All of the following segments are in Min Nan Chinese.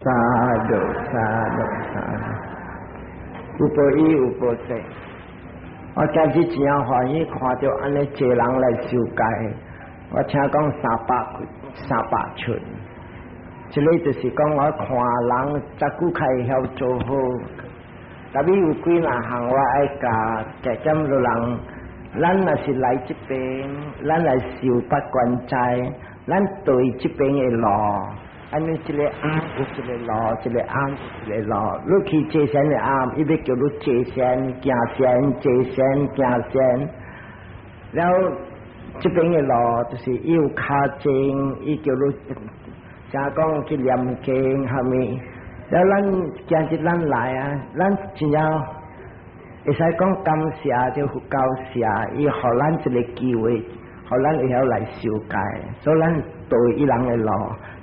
Sadhu sadhu sadhu，有報應有報報。我今日真歡喜看著按呢濟人來受戒，我聽講300出，這个就是講我看人十久較會曉做好，特別有幾若項我愛教，逐點落人，咱若是來這邊，咱來受八關齋，咱對這邊的路。按呢這个庵有一个路，一个庵一个路。你去坐禪的庵，伊欲叫你坐禪、行禪、坐禪、行禪。了後這邊的路就是伊有跤鐘，伊叫你誠講去念經蝦米。了咱今日咱來啊，咱真正會使講感謝這佛教社，伊予咱一个機會，予咱會曉來受戒，所以咱對伊人的路。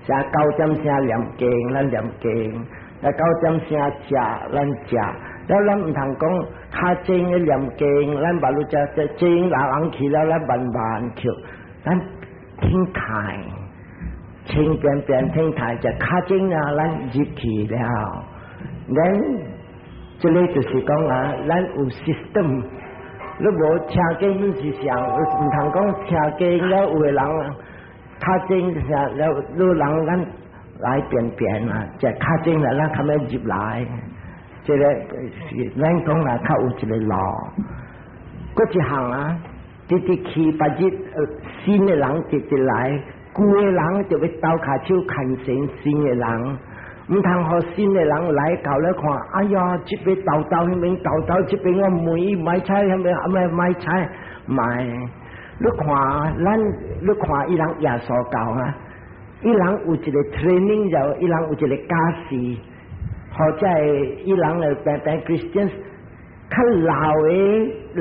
啥9點聲念經，咱念經；啊9點聲食，咱食。了咱毋通講較鐘咧念經，咱捌你食這鐘人去了，咱慢慢去。咱停台，清便便停台，食較鐘啊，咱入去了。咱這个就是講啊，咱有 system。你無聽經本是啥？毋通講聽經了有的人啊。較鐘啥了，你人咱來便便啊，食較鐘啦，咱較欲入來，這个是咱講啦，較有一个路。閣一項啊，直直去別日，新的人直直來，舊的人就欲鬥跤手牽線新的人，毋通予新的人來到咧看，哎呀，這邊豆豆彼邊豆豆，這邊我梅買菜，彼邊阿咩買菜買。你看，咱你看伊人耶穌教啊，伊人有一个 training 就，伊人有一个教示，或者係伊人的平平 Christians 較老的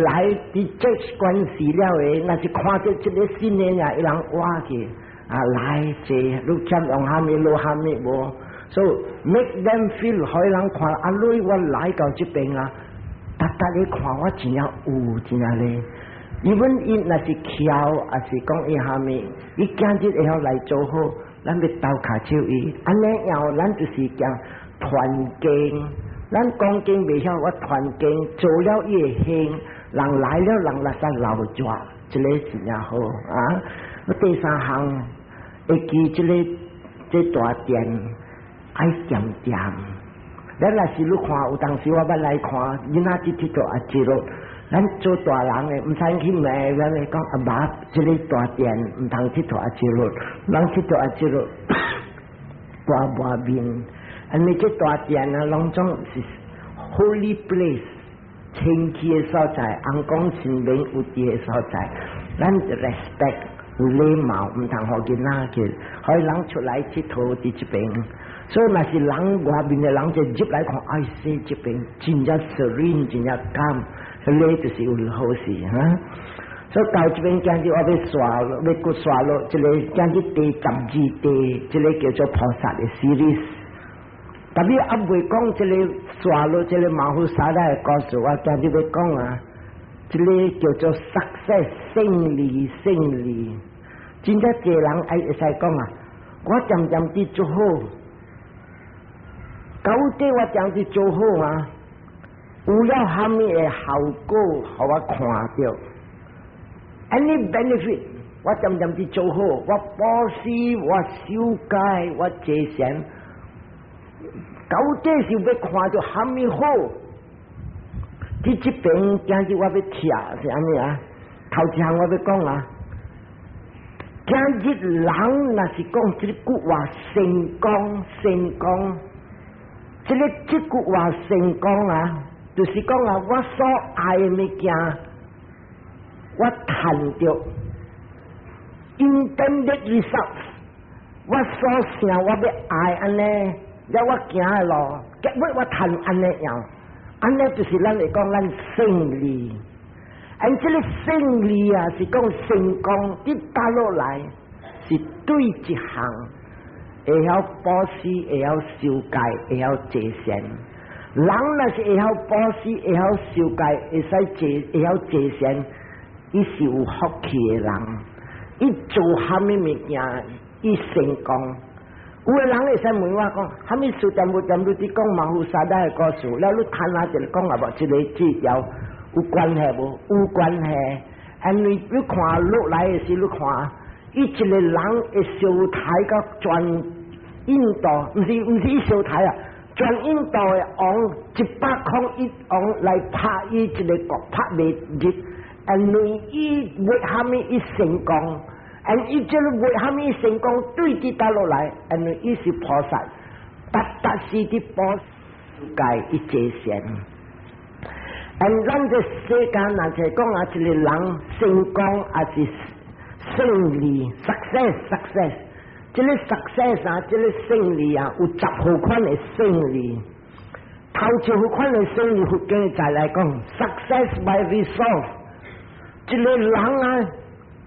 來佇這關係了的，若是看著這个新的啊，伊人挖去啊來坐，你欠用啥物，落啥物無？So make them feel，予人看啊，你我來到這邊啊，逐逐咧看我真正有真正咧。even 伊若是巧，抑是講伊啥物，伊今日會曉來做好，咱欲鬥跤手伊，按呢樣咱就是講傳經，咱講經袂曉，我傳經做了伊會興，人來了人來煞留住，這个真正好啊！我第三項會記這个這大殿愛恬恬，咱若是你看有當時我捌來看，囡仔佇佚佗啊，記錄。咱做大人的，毋使去罵，咱會講阿媽，這个大殿毋通佚佗啊，記錄，人佚佗啊，記錄大抹面。因為這大殿啊，攏總是 holy place，清氣的所在，尪公神明有佇的所在，咱 respect 有禮貌，毋通予囡仔去，予人出來佚佗佇這邊。所以若是人外面的人就入來看，哎，這邊真正 serene，真正 calm。彼个就是有好事哈，所以到這邊今日我欲煞落，欲閣煞落，這个今日第12地，這个叫做菩薩的 series。特別猶未講這个煞落，這个馬虎沙拉的故事，我今日欲講啊，這个叫做 success 勝利勝利。真正濟人愛會使講啊，我漸漸佇做好，到底我漸佇做好啊？有了蝦米的效果，予我看著？Any benefit？我漸漸佇做好，我布施，我受戒，我坐禪，到底是欲看著蝦米好？佇這邊今日我欲聽是按呢啊？頭一項我欲講啊，今日人若是講這个句話成功成功，這個這句話成功啊！就是講啊，我所愛的物件，我趁著 intended result，我所想我欲愛按呢，了我行的路，結尾我趁按呢樣，按呢就是咱會講咱勝利。按這个勝利啊，是講成功，佇倒落來是對一項會曉布施，會曉受戒，會曉坐禪。人若是會曉布施，會曉受戒，會使坐，會曉坐禪，伊是有福氣的人。伊做蝦米物件，伊成功。有个人會使問我講，啥物事恬無恬你佇講馬虎沙拉的故事，了你談下一個講啊無？這个治療有關係無？有關係，因為你看落來的時，你看伊一個人會相刣甲全印度，毋是毋是伊相刣啊，全印度的王101王來拍伊一个國，拍袂入，因為伊為蝦米伊成功？因伊這个為蝦米成功？對佇倒落來，因為伊是菩薩，逐逐時佇布施界伊這善。因咱這世間若是講啊，一個人成功抑是勝利，success success，這个 success 啊，這个勝利啊，有十號款的勝利。頭一號款的勝利，佛經再來講，success by resolve，一個人啊，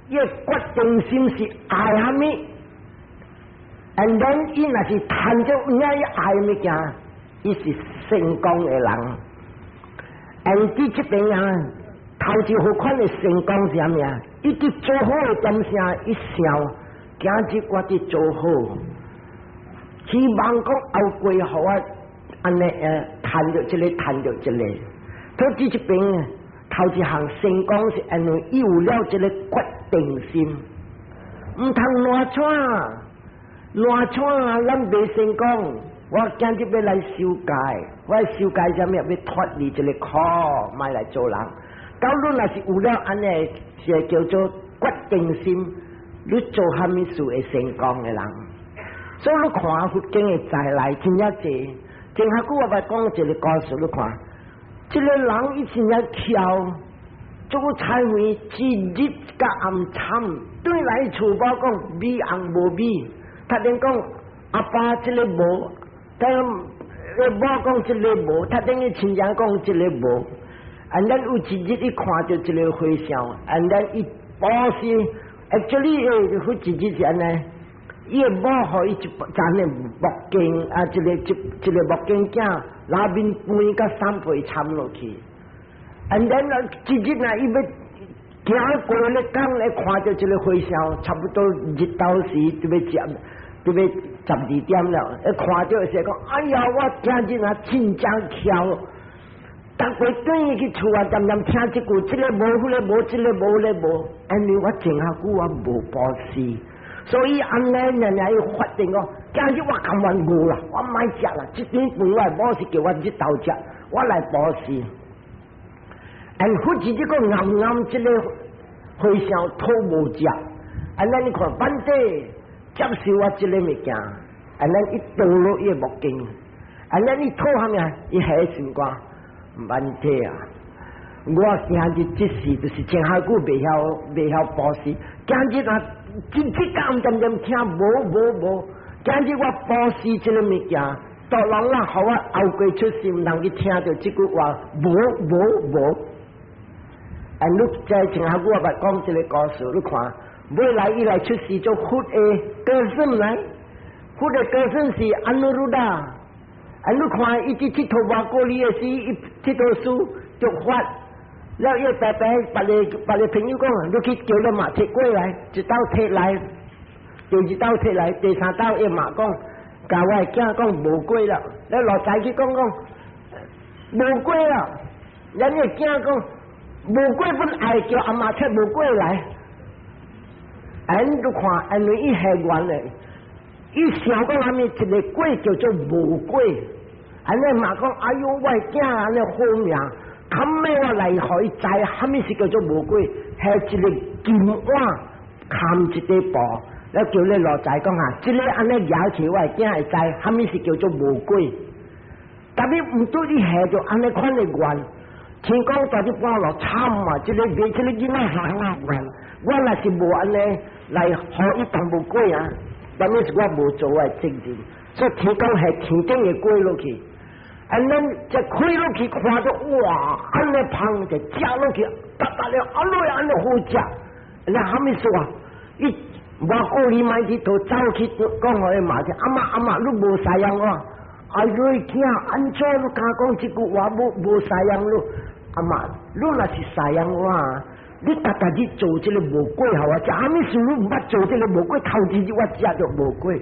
伊的決定心是愛啥物，and then 伊若是趁著有影伊愛物件，伊是成功的人。and 佇這邊啊，頭一號款的成功是啥物啊？伊佇做好的點聲，伊想今日我佇做好，希望講後過予我按呢趁著這个，趁著這个。佢佇這邊頭一項成功是因為伊有了這个決定心，毋通爛喘，爛喘啊！咱袂成功。我今日欲來修戒，我修戒啥物？欲脫離這个苦，莫來做人。到你若是有了按呢，是叫做決定心，你做啥物事會成功的人。所以你看佛經的在內真正濟。前下久我捌講一个故事，你看，這个人伊真正巧，做菜園一日佮暗慘，轉來厝某講米紅無米，他連講阿爸這个無，但某講這个無，他等於親戚講這个無。And then 有一日伊看著一个和尚，and then 伊布施，actually 誒，有一日是按呢，伊的某予伊一盞的木鏡啊，一个一一个木鏡鏡，內面飯佮三杯摻落去。And then 一日啊，伊欲行過咧工咧，看著這个和尚，差不多日頭時就欲食，就欲12點了。一看著時講，哎呀，我今日啊真正巧。逐過轉去厝啊，恬恬聽這句，這个無，彼个無，這个無，彼个無。因為我前下久我無布施，所以按呢，爾爾伊發定講，今日我甘願餓啦，我莫食啦，這頓飯我某是叫我日頭食，我來布施。但佛一這個暗暗這个和尚討無食，按呢你看，反正接受我這个物件，按呢伊倒落伊的目鏡，按呢伊討啥物啊？伊下心肝。問題啊！我今日這世就是前下久袂曉布施，今日啊，真這咁恬恬聽無無無，今日我布施這个物件，大人啊，予我後過出世，毋通去聽著這句話，無無無。啊，你在前下久我捌講這个故事，你看，未來伊來出世做佛的哥孫來，佛的哥孫是安努魯達。啊！你看，伊佇佚佗外國裡的時，伊佚佗輸就發，了伊爸爸別個朋友講，你去叫你媽提過來，一道提來，第二道提來，第三道伊媽講，共我的囝講無粿了，了落仔去講講無粿了，咱的囝講無粿本愛叫阿媽提無粿來，哎，你看，因為伊係原的，伊想講啥物一个粿叫做無粿。按呢嘛講，哎喲，我的囝按呢好命，較尾我來予伊知，啥物是叫做無粿，係一個金碗含一塊布，了叫你老仔講啊，這个按呢舉起，我的囝會知，啥物是叫做無粿。特別毋對你下著按呢款的願，天公在你半路慘啊！這个袂這个囡仔喊啊願，我若是無按呢來予伊當無粿啊，但是我無做我的責任，所以天公係天頂的粿落去。啊，咱這開落去看著哇，按呢芳就食落去，噠噠了，按落按呢好食。那啥物事啊？伊外國你莫去都走去講予伊媽聽，阿媽阿媽，你無赡養我。哎呦，囝按怎你敢講這句話無無赡養你？阿媽，你若是赡養我，你逐逐日做這个無粿予我食，啥物事你毋捌做這个無粿，頭一日我食著無粿。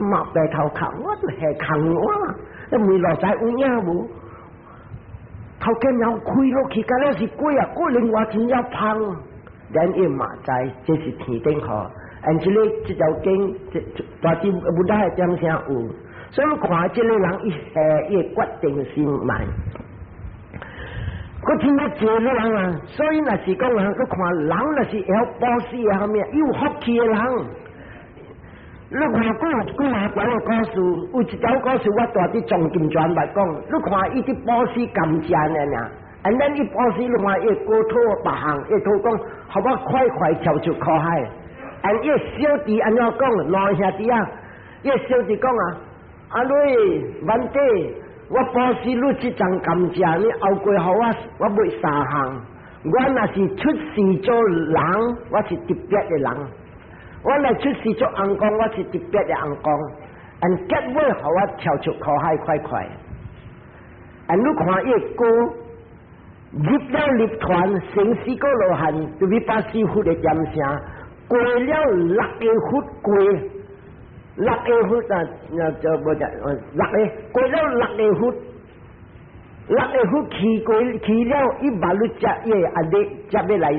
擘白頭殼，我都下空我，你問落在有影無？頭家娘開落去，敢若是鬼啊！過另外真正芳，咱伊嘛知這是天頂予。按這个這條經，這大致 Buddha 的點聲有，所以看這个人伊下伊決定心萬。閣聽較濟個人啊，所以若是講啊，你看人若是會曉布施的蝦米，有福氣的人。你看幾幾下關個故事，有一條故事我蹛佇藏經傳捌講，你看伊佇布施甘蔗爾爾，and then 伊布施，你看伊國土別項，伊土講，予我快快跳出苦海。and 伊小弟按怎講？兩兄弟啊，伊小弟講啊，阿女萬弟，我布施你這欉甘蔗，你後過予我，我買三項。我若是出世做人，我是特別的人；我若出世做尪公，我是特別的尪公。and 結尾予我跳出苦海快快。and 你看伊個入了涅槃，成四果羅漢，就比巴師佛的點聲，過了六個佛過，六個佛啊，就無只六個過了六個佛，六個佛去過去了，伊馬路接伊阿你接要來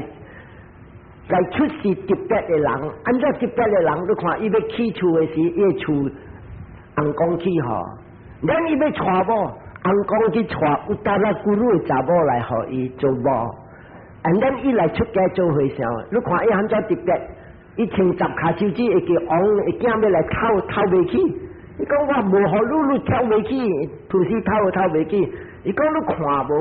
來出世特別的人，按怎特別的人？你看伊欲起厝的時，伊厝尪公起予，咱伊欲娶某，尪公去娶 Uttarakuru 的查某來予伊做某，and then 伊來出家做和尚，你看伊按怎特別？伊穿十跤手指會叫王會囝欲來偷偷袂去，伊講我無予你，你偷袂去，吐司偷偷袂去。伊講你看無，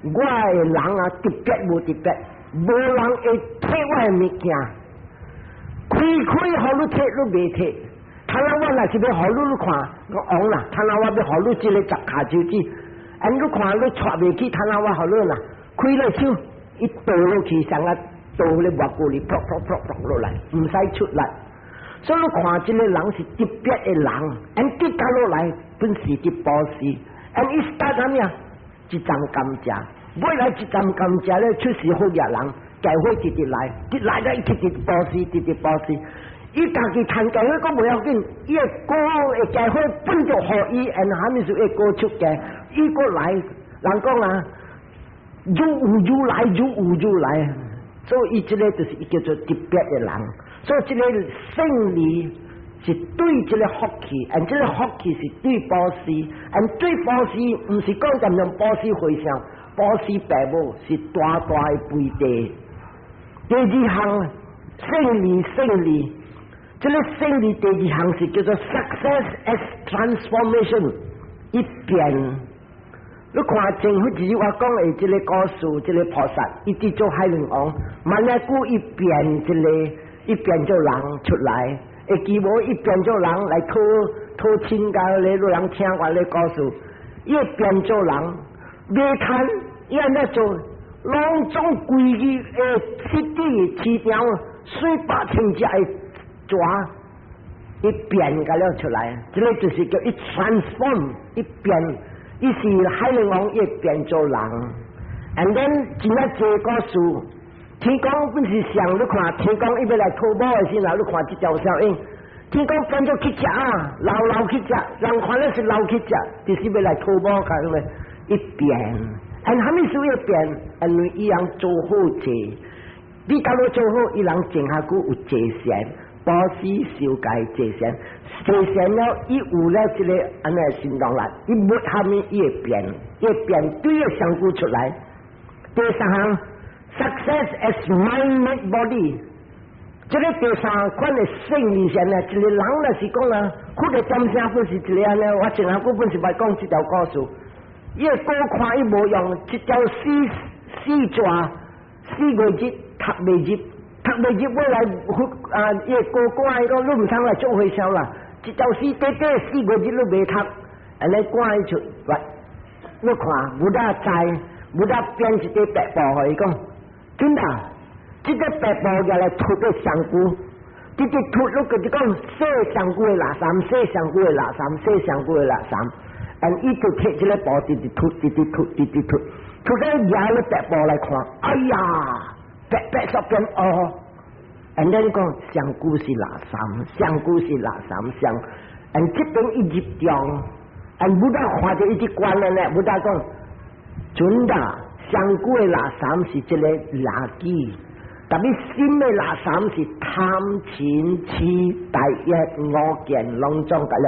我的人啊特別無特別，無人會提我的物件，開開予你提你袂提。他若我若是欲予你，你看，我王啦，他若我欲予你這個十跤手指，and 你看你帶袂去，他若我予你啦，開了手，伊倒落去，像啊倒咧抹過裡，噗噗噗噗落來，毋使出力。所以你看這個人是特別的人，and 跌下落來本是佇布施，and 伊 start 啥物啊？一欉甘蔗，尾來一欉甘蔗咧出世好額人，教會直直來，直來來直直布施，直直布施。伊家己趁教會閣無要緊，伊的哥的教會分著予伊，and 蝦米事伊哥出家，伊閣來，人講啊，愈有愈來，愈有愈來，所以伊這个就是伊叫做特別的人。所以這个勝利是對這个福氣，and 這个福氣是對布施，and 對布施毋是講單單布施和尚，布施爸母是大大的肥地。第二項勝利勝利。這个勝利第二項是叫做 success as transformation，一變。你看政府就是我講的這个故事，這个菩薩伊佇做海龍王，萬一久伊變一个，伊變做人出來，會記無？伊變做人來討討親家咧，有人聽我咧故事，伊變做人，袂貪，伊按怎做？攏總規個的 city 市場水百千隻的蛇，伊變個了出來，這个就是叫伊 transform，伊變，伊是海龍王，伊變做人。And then 真正這故事，天公本是上，你看天公伊欲來討某的時候，你看這條小影，天公變做去食啊，老老去食，人看咧是老去食，就是欲來討某，看咧伊變，and 蝦米事伊變？因為伊人做好事，你假如做好，伊人前下久有坐善。布施受戒坐禪，坐禪了，伊有了這个按呢行動力，伊沒蝦米伊會變，伊會變對個香菇出來。第三項，success as mind body，這个第三款的勝利是呢，一個人若是講啊，佛的點聲本是一個按呢，我前下久本是捌講這條故事，伊個果看伊無用，一條死死蛇4個月讀袂入。讀袂入，尾來佛啊，伊個哥趕伊講，你毋通來做和尚啦！一條死短短四個月你袂讀，按呢趕伊出來。你看，Buddha 知，Buddha 變一個白布予伊講，真的，這個白布舉來塗個身軀，直直塗落去就講洗身軀的垃圾，洗身軀的垃圾，洗身軀的垃圾。and 伊就摕這個布直直塗，直直塗，直直塗，塗到舉咧白布來看，哎呀，白白煞變烏。and 咱講身軀是垃圾，身軀是垃圾，上， And 這邊伊入定，and Buddha 看著伊佇觀咧，Buddha 講，Cunda 身軀的垃圾是這个垃圾，特別心的垃圾是貪嗔痴大欲我見攏總甲了。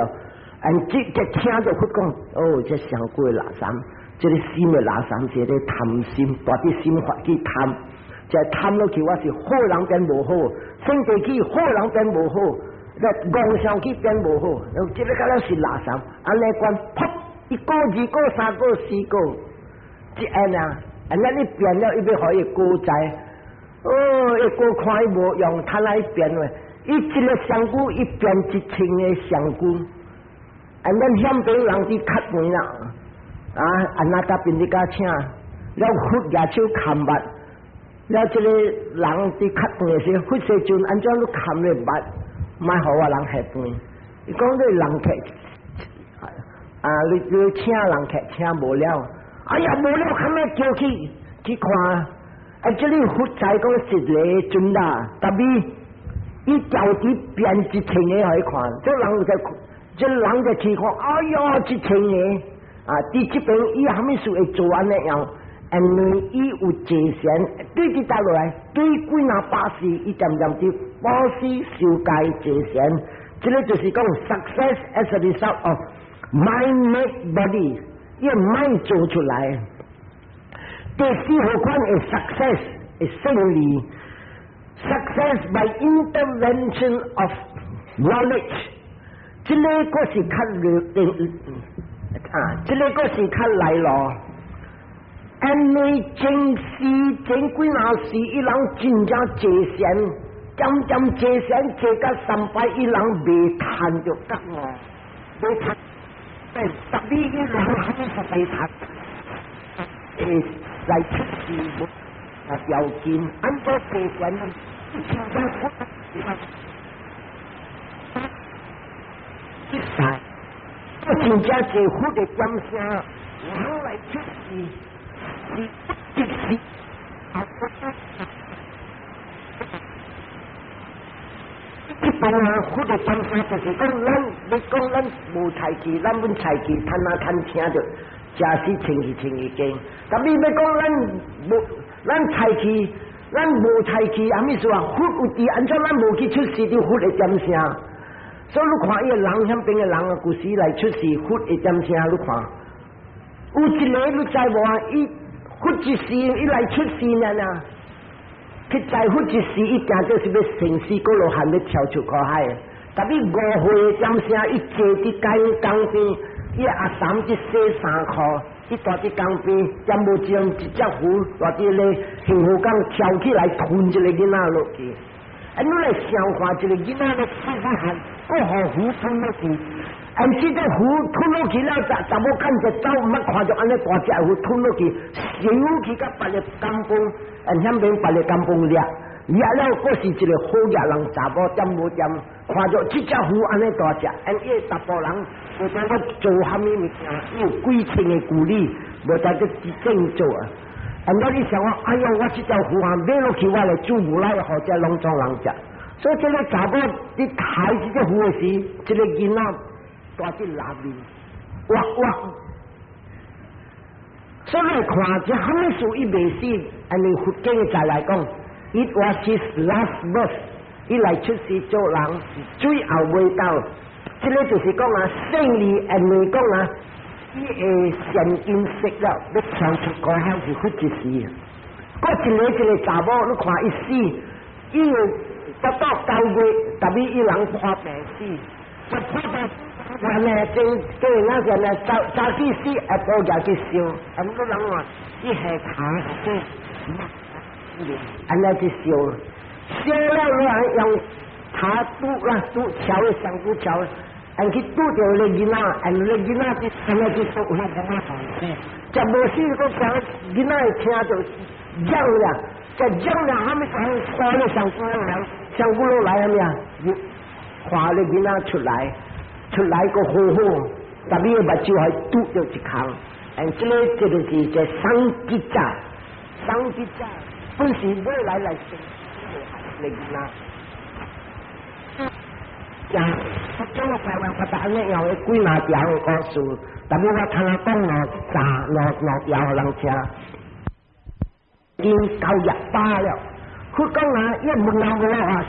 And 這這聽著佛講，哦，這身軀的垃圾，這个心的垃圾是個貪心，大啲心發起貪，這貪落去我是好人變無好，生地起好人變無好，那戇上去變無好，這个敢若是垃圾，按呢觀，噗，一個、二個、三個、四個，這按啊，按呢你變了，伊欲予伊果知，哦，伊果看伊無用，他來變話，伊一个身軀伊變一千个身軀。啊，咱險邊人佇較遠啦，啊，阿那達賓你家請，了佛舉手崁目，了這个人佇較遠的時，佛世尊按怎你崁咧目，莫予我人下飯。伊講你人客，啊，你請人客請無了，哎呀無了，較尾叫去去看，啊，這裡佛知講實禮尊啦，特別伊調佇變一千个予伊看，這人就。這人就去看，哎喲，一千个啊！佇這邊伊啥物事會做按呢樣？因為伊有坐禪，對佇倒落來，對幾若百世，伊漸漸佇布施受戒坐禪，這个就是講 success as a result of mind made body，伊 mind 做出來。第四號款的 success 會勝利，success by intervention of knowledge。這个閣是較略啊，這个閣是較來咯。因為前世前幾若世，伊人真正坐禪，漸漸坐禪坐到三擺，伊人袂貪著覺悟，袂貪。特別伊人啥物是袂貪？會來出世無啊條件，按怎坐禪？真正出世，真正是佛的點聲，人來出世是即時。這邊啊，佛的點聲就是講，咱你講咱無菜氣，咱本菜氣，趁啊趁聽著，食死清氣清氣經。但你欲講咱無，咱菜氣，咱無菜氣，啥物意思啊？佛有佇，按怎咱無去出世？佇佛的點聲。所以你看伊个人遐邊个人啊，舊時來出世，佛會點聲？你看，有一个你知無啊？伊佛一時，伊來出世爾爾，佢在佛一時，伊定就是欲生死過羅漢，欲跳出苦海。特別5歲點聲，伊坐佇江江邊，伊阿嬸佇洗衫褲，伊蹛佇江邊，點無將一隻魚蹛佇咧幸福港跳起來吞一个囡仔落去。啊，你來想看一个囡仔咧細細漢，閣予魚吞落去，啊，這個魚吞落去了，查查某看著走，毋捌看著按呢大隻魚吞落去，燒去甲別个江風，啊，遐邊別个江風掠，掠了，閣是一個好額人查某點無點，看著這隻魚按呢大隻，啊，伊個查埔人無知影做啥物物件，伊有幾千个舊里，無知影正做啊。啊！你想講，哎喲，我這條魚啊買落去，我來煮無來，予這攏總人食。所以這个查某佇刣這隻魚的時，這个囡仔蹛佇內面，哇哇！所以來看，這啥物事伊袂死？按呢佛經再來講，It was his last birth，伊來出世做人是最後尾到。這个就是講啊，勝利按呢講啊。伊會善因識了，欲跳出苦海是佛一時。閣一個一個查某，你看伊死，伊有得到9月，特別伊人破病死，就破病，原來這這那個呢，早早起死，下晡就去燒。啊，你人話伊下骹是按呢去燒，燒了你還用塔拄啦拄敲的香菇敲。按去拄著个囡仔，按个囡仔去，按呢去說有那囡仔食無死，閣講囡仔會聽著嚷了，食嚷了，啥物看咧香菇來，香菇落來啥物啊？看咧囡仔出來，出來閣好好，特別目睭還拄著一空。按這个這個是這桑吉扎，桑吉扎本是未來來生個囡仔。件，我將個台灣發達按呢樣的幾若條的故事，但是我聽人講兩三兩兩條予人聽，已經98了。佢講啊，伊問人無啊，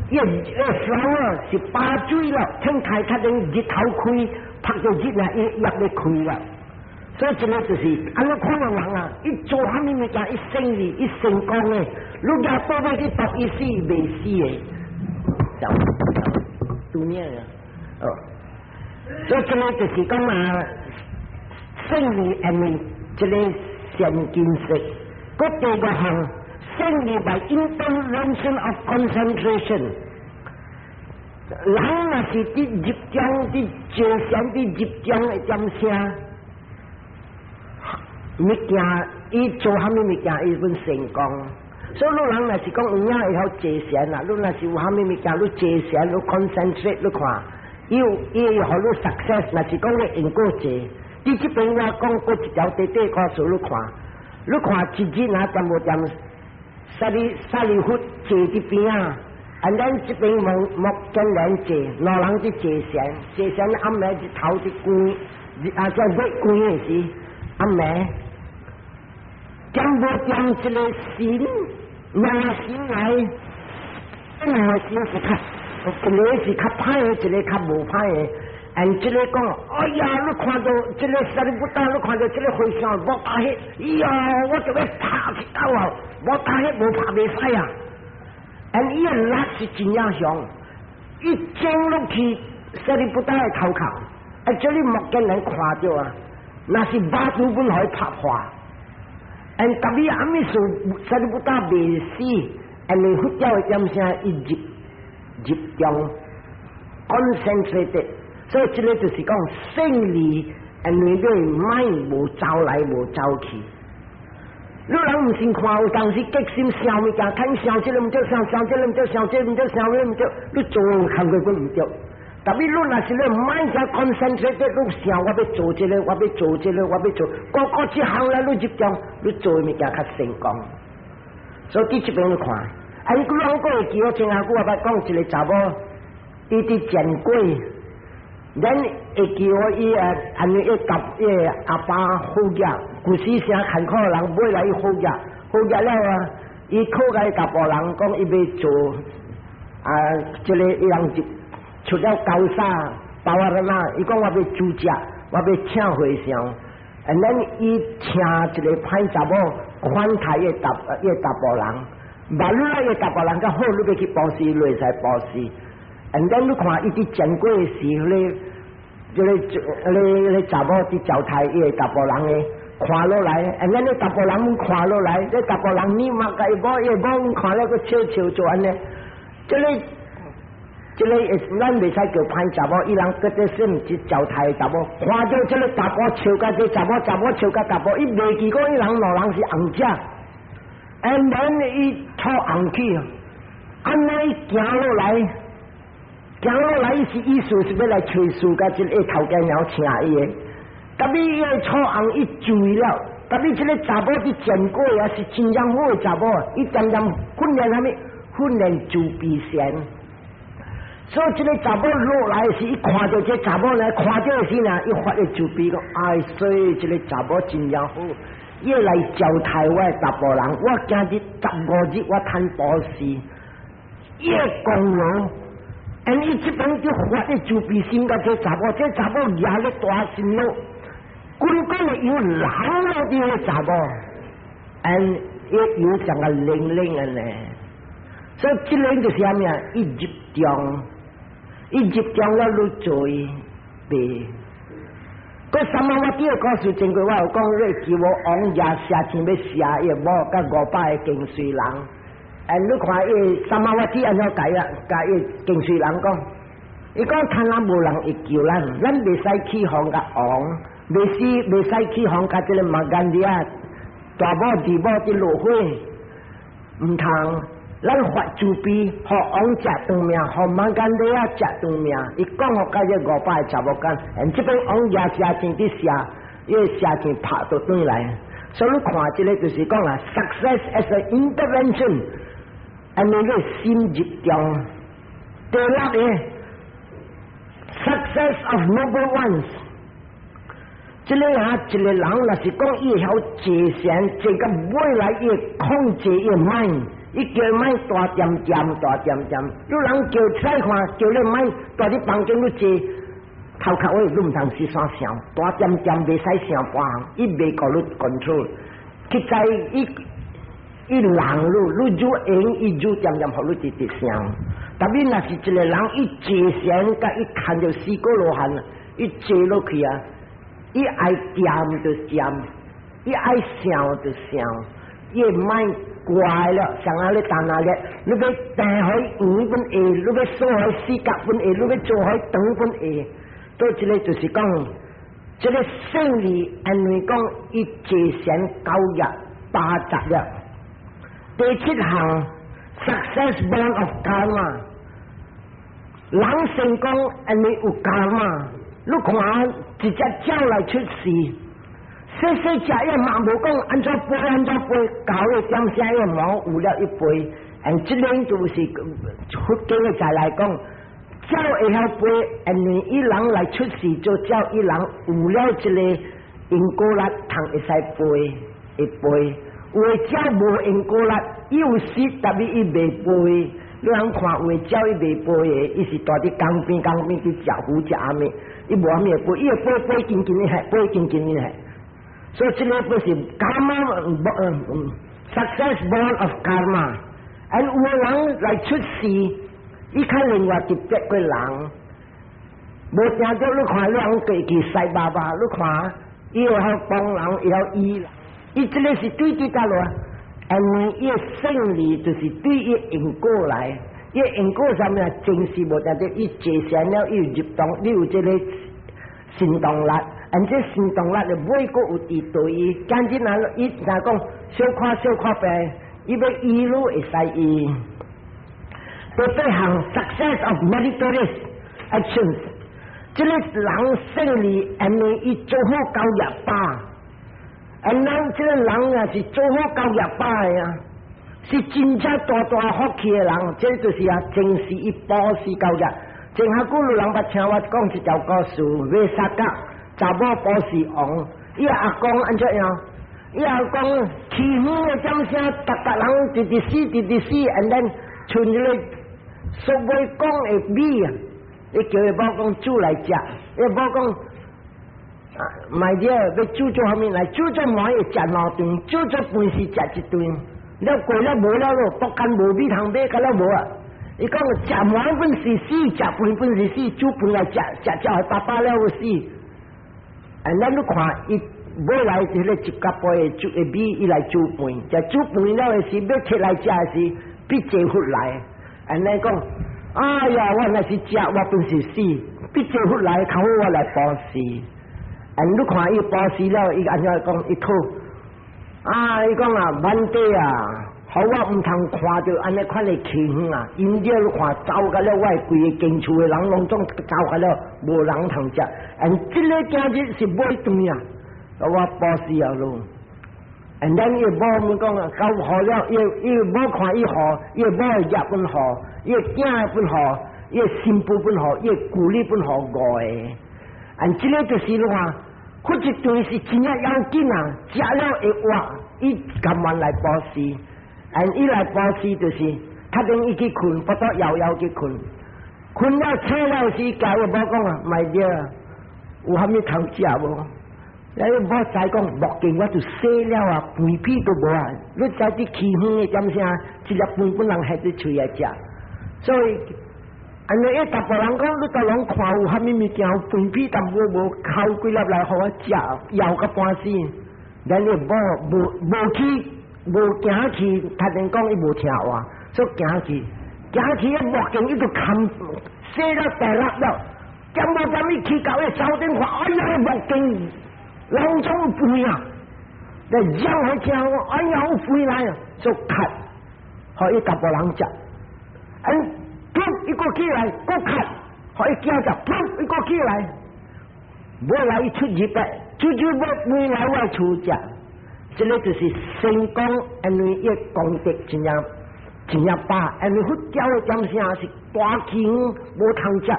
伊伊 flower 是拔水了，天開較頂日頭開，曬到熱啊，伊葉咧開啦。所以這个就是按呢款的人啊，伊做啥物物件，伊勝利，伊成功的，你若倒尾去毒伊死，袂死的，就拄呢啊，哦，所以這个就是講啊，勝利因為這个善見識，閣第二項勝利 by intervention of concentration。人若是佇入中，佇坐禪，佇入中的點聲。物件，伊做啥物物件，伊本成功。所以你人若是講有影會曉坐禪啊，你若是有啥物物件，你坐禪，你 concentrate，你看，伊有伊會予你 success。若是講你用過坐，佇這邊我講過一條短短故事，你看，你看一日若恬無恬，舍利舍利弗坐佇邊仔，啊，咱這邊目目犍連坐，兩人佇坐禪，坐禪暗暝日頭佇光，日啊這月光的時，暗暝。恬無恬這个神，兩個神來，兩個神是較，一个是較歹的，一个較無歹的。and 這个講，哎呀，你看著這个舍利弗達，你看著這个和尚無拍彼，哎呀，我就欲拍一刀啊！無拍彼，無拍袂使啊！and 伊的力是真正強，伊衝落去舍利弗達的頭殼，啊，這裡目犍連看著啊，若是肉都本予伊拍破。and 特別阿咪數舍利弗達袂死，因為佛教的點聲伊入入中 concentrated，所以這个就是講勝利，因為你 mind 無走來無走去。你人毋信看有當時激心想物件，看想這个毋對，想想這个毋對，想這个毋對，想那个毋對，你做工課閣毋對。特別你若是你 mind 遮 concentrate，你想我欲做這个，我欲做這个，我欲做，個個這項咧，你入中，你做的物件較成功。所以佇這邊你看，啊，你攏閣會記我前下久我捌講一個查某，伊佇前過，咱會記我伊啊，按呢伊佮伊阿爸好額，舊時誠艱苦的人買來伊好額，好額了啊，伊靠共伊查埔人講伊欲做啊，這个伊人就出了高沙包啊啦，伊講我欲煮食，我欲請和尚，and then 伊請一个歹查某款待伊查伊查埔人，萬你伊查埔人較好，你欲去布施，你會使布施。and then 你看伊佇前過的時，咧，這个咧咧查某佇招待伊个查埔人的看落來，and then 咧查埔人看落來，咧查埔人你嘛共伊某伊某看了閣笑笑做按呢，這个。這个咱袂使叫歹查某，伊人閣咧算是招待查某，看著這个查埔笑佮這查某，查某笑佮查埔，伊袂記講伊人兩人是尪姐，and then 伊吐紅氣，按呢伊行落來，行落來伊是意思是欲來揣事佮這个頭家娘請伊的，特別伊个吐紅伊醉了，特別這个查某佇前過啊是真正好的查某，伊恬恬訓練啥物？訓練慈悲心。所以這个查某落來時，伊看著這查某來，看著時呢，伊發個慈悲講：哎，所以這个查某真正好，伊來招待我的查埔人，我今日15日我趁布施，伊的功勞，and 伊這邊就發個慈悲心，佮這查某，這查某舉咧大心腦，滾滾的油流落佇个查某，and 伊油像個冷冷的呢，所以這个就是啥物啊？伊入中。伊入中了，你做袂。閣三媽我第二故事前過我有講，你叫我王爺寫錢欲殺伊某佮500個跟隨人。哎，你看伊三媽我只按怎共伊啊？共伊跟隨人講，伊講趁咱無人會救咱，咱袂使去予共王，袂使袂使去予共這个馬干利亞大某二某佇落火，毋通。咱發慈悲，予王食長命，予馬干利亞食長命。伊講予佮這500個查某干，這邊王爺寫錢佇寫，伊個寫錢拍倒轉來。所以你看這个就是講啊，success as an intervention，按呢個心入中。第六个， Success of noble ones。這個啊，一個人若是講伊會曉坐禪，坐到尾來伊會控制伊 mind，伊叫 mind 大點點大點點。你人叫出來看，叫你 mind 蹛佇房間你坐，頭殼位你毋通時煞想，大點點袂使想半項，伊袂予你 control。實在伊伊人你，你愈閒，伊愈點點予你直直想。特別若是一個人伊坐禪，佮伊看著四果羅漢，伊坐落去啊！伊愛恬就恬，伊愛想就想，伊 mind 乖了，像按呢單仔咧，你欲定予圓本會，你欲縮予四角本會，你欲做予長本會，所以這個就是講，這個勝利，因為講伊坐禪九日八十了。第七項，success born of karma，人成功因為有 karma。你看一隻鳥來出世，細細隻伊嘛無講按怎飛按怎飛，狗的點聲伊毛有了一飛，and 這個就是佛經的在來講，鳥會曉飛，因為伊人來出世做鳥，伊人有了這個因果力，通會使飛，會飛。有的鳥無因果力，伊有識，但是伊袂飛。你通看有的鳥伊袂飛的，伊是蹛佇江邊江邊佇食魚食啥物，伊無啥物會飛，伊會飛飛緊緊的，飛緊緊的。所以這個不是 karma，success born of karma。and 有的人來出世，伊較另外特別過人，無聽著你看你人過去賽爸爸，你看伊會曉幫人，會曉醫人，伊這個是對對佗落，因為伊的勝利就是對伊因果來，伊因果啥物啊？真是無聽著，伊坐禪了，伊有入動，你有這個行動力，and 這行動力就尾閣有佇對伊，今日若伊若講小可小可病，伊欲醫愈會使醫。第八項 success of meritorious actions，這個人勝利，因為伊做好九業飽，and 人這個人啊是做好九業飽的啊，是真正大大福氣的人，這個就是啊，正是伊布施九業。前下久有人捌聽我講一條故事，衛薩迦查某波斯王，伊阿公按怎樣？伊阿公起遠的掌聲，逐逐人直直死，直直死，and then 剩這個俗話講的米啊，伊叫伊某講煮來食，伊某講啊，my dear，欲煮做啥物來？煮做糜會食兩頓，煮做飯是食一頓。了過了無了咯，北間無米通買，甲了無啊！伊講食糜本是死，食飯本是死，煮飯來食，食食予飽飽了就死。啊，咱你看伊尾來這個一角杯的煮的米，伊來煮飯，食煮飯了的時，欲摕來食的時，比濟佛來。按呢講，哎呀，我若是食，我本是死，比濟佛來，較好我來布施。and 你看伊布施了，伊按怎講？伊討，啊，伊講啊，Bhante 啊，予我毋通看著按呢款的氣氛啊！因這你看走甲了，我的規個間厝的人攏總走甲了，無人通食。and 這個今日是尾頓啊，我布施啊咯。and 咱伊某們講啊，夠好了，伊伊某看伊好，伊某的業本好，伊囝本好，伊新婦本好，伊舊里本好五個。and 這個就是你看，佛一頓是真正要緊啊，食了會活，伊甘願來布施。and 伊來布施就是，較等伊去睏，不得搖搖去睏，睏了醒了時，共伊某講啊，my dear，有啥物通食無？你某知講，目鏡我就洗了啊，飯屁都無啊！你知佇起遠的點聲，一粒飯本人還佇喙來食，所以，按呢一逐個人講，你逐攏看有啥物物件，飯屁淡薄無，摳幾粒來予我食，枵甲半死。咱你某無無去，無行去，他陣講伊無聽話，所以行去，行去目鏡伊就冚洗了大粒了，點無點伊去到彼手頂看，哎呀，目鏡攏總有飯啊！來嚷彼聽講，哎呀，有飯來啊，就咳，予伊逐個人食，嗯，噗，伊閣起來，閣咳，予伊囝食，噗，伊閣起來，尾來伊出入來，出入欲飯來我厝食，這個就是成功，因為伊功德真正真正飽，因為佛教的點聲是大氣無通食，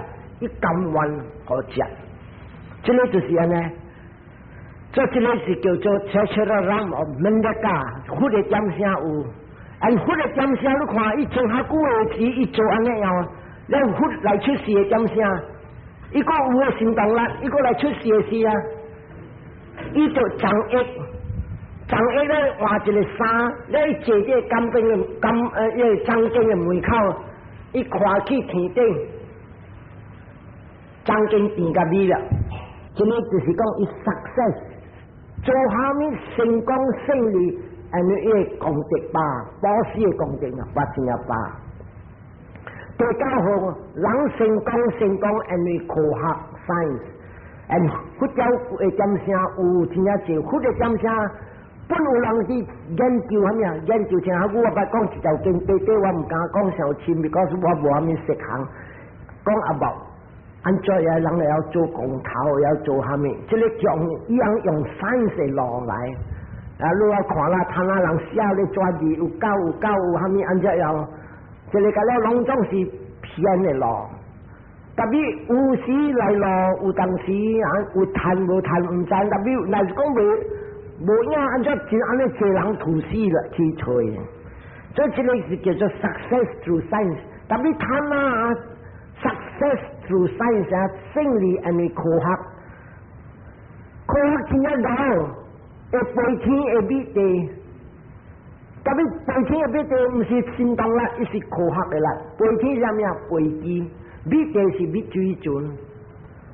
伊甘願予食。這个就是按呢。這這个是叫做 Treasure of Mendaka，佛的點聲有，按佛的點聲你看，伊做較久的時，伊做按呢樣，咱佛來出世的點聲，伊閣有的行動力，伊閣來出世的時啊，伊就長益，長益咧換一个衫，咧坐這個金邊的金呃，個藏經的門口，伊看去天頂，藏經變甲美啦，這个就是講伊 success。做蝦米成功勝利，按呢伊個功德吧，布施的功德啊，八千一百。第九項，人成功成功，因為科學 science，and 佛教的點聲有真正濟，佛的點聲本有人去研究蝦米啊？研究像我捌講一條經，短短我毋敢講上深，because 我無蝦米識行，講阿無。按怎樣人會曉做光頭，會曉做蝦米？這个用伊樣用 science 路來，啊，你我看啦，睇下人寫咧紙字有夠有夠有蝦米按怎樣？這个個了攏總是騙的路。特別有時來路，有當時啊有趁無趁毋知，特別若是講袂無影，按怎真按呢濟人吐死了去揣。所以這个是叫做 success through science。特別貪啊，success through science 啊，勝利因為科學，科學真正𠢕，會飛天會滅地。特別飛天會滅地，毋是行動力，伊是科學的啦。飛天啥物啊？飛機，滅地是滅水準。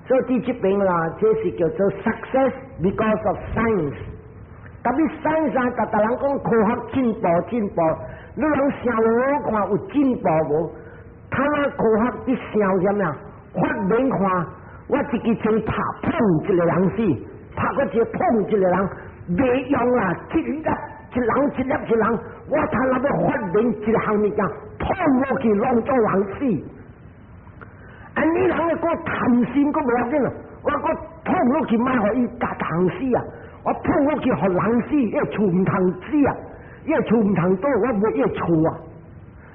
所以佇這邊啦，這是叫做 success because of science。特別 science 啊，逐逐人講科學進步進步，你人想我看有進步無？他那科學佇想啥物啊？發明看，我一支槍拍砰一個人死，拍過一個砰一個人，袂用啦，一粒一人一粒一人，我他那欲發明一項物件，砰落去攏總人死。啊！你人的閣貪心，閣無要緊咯，我閣碰落去，莫予伊共通死啊！我碰落去予人死，伊厝毋通死啊！伊厝毋通倒，我買伊厝啊！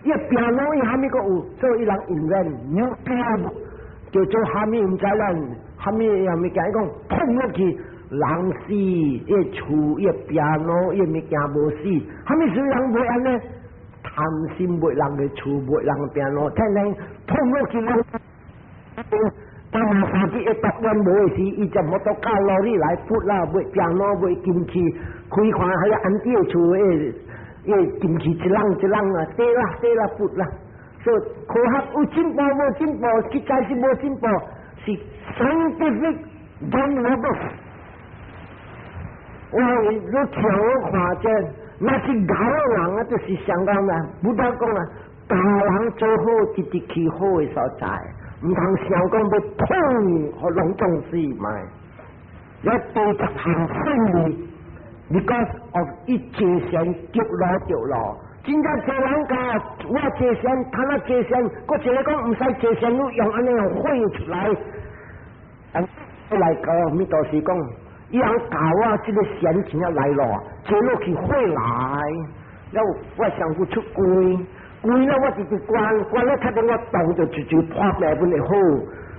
伊拼腦伊蝦米閣有，所以伊人 invent nuclear 叫做蝦米毋知咱蝦米樣物件，伊講碰落去人死，伊厝伊拼腦伊物件無死，蝦米事人袂按呢？貪心買人的厝，買人的拼腦，聽聽碰落去人。當三支一讀完無的時，伊就摩托卡羅里來撥啦，買ピアノ買金器，開看彼個安弟的厝，彼金器一籠一籠啊，對啦對啦撥啦。所以科學有進步無進步，實在是無進步，是 scientific valuable。我你聽我看這，那是𠢕人啊，就是上講啊，不得講啊，教人做好，直直去好的所在。毋通想講欲碰，予攏總死嘛。要第十項勝利，because of 伊坐禪着路着路。真正濟人講，我坐禪，他那坐禪，閣一个講毋使坐禪，你用按呢樣火出來，啊來講，咪就是講，伊人教我這个禪真正來咯，坐落去火來，了我上夫出關。關了我直直關，關了睇到我動就直直破命本會好。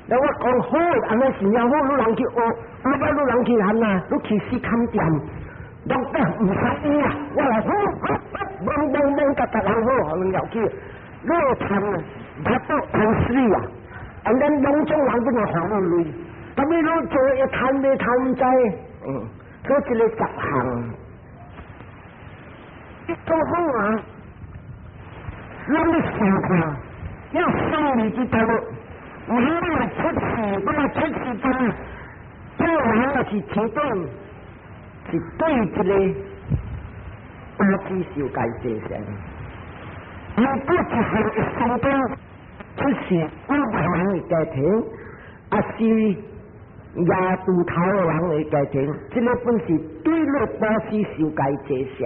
了我講好，按呢是樣好，你人去學，你捌你人去喊啊，你去死坎店，攏得毋使啊，我來好，懵懵懵，甲逐人好，予人入去。你會貪啊，他都貪死啊，按咱攏總人本來還你鐳，特別你做會貪袂貪毋知，所以這个十項，做好啊。咱欲想看，要勝利之道，毋好你來出事，不來出事怎啊？這人若是天頂，是對這个布施受戒坐禪。如果一項會成功出事，五百人的家庭，抑是野豬頭的人的家庭，這个本是對你布施受戒坐禪。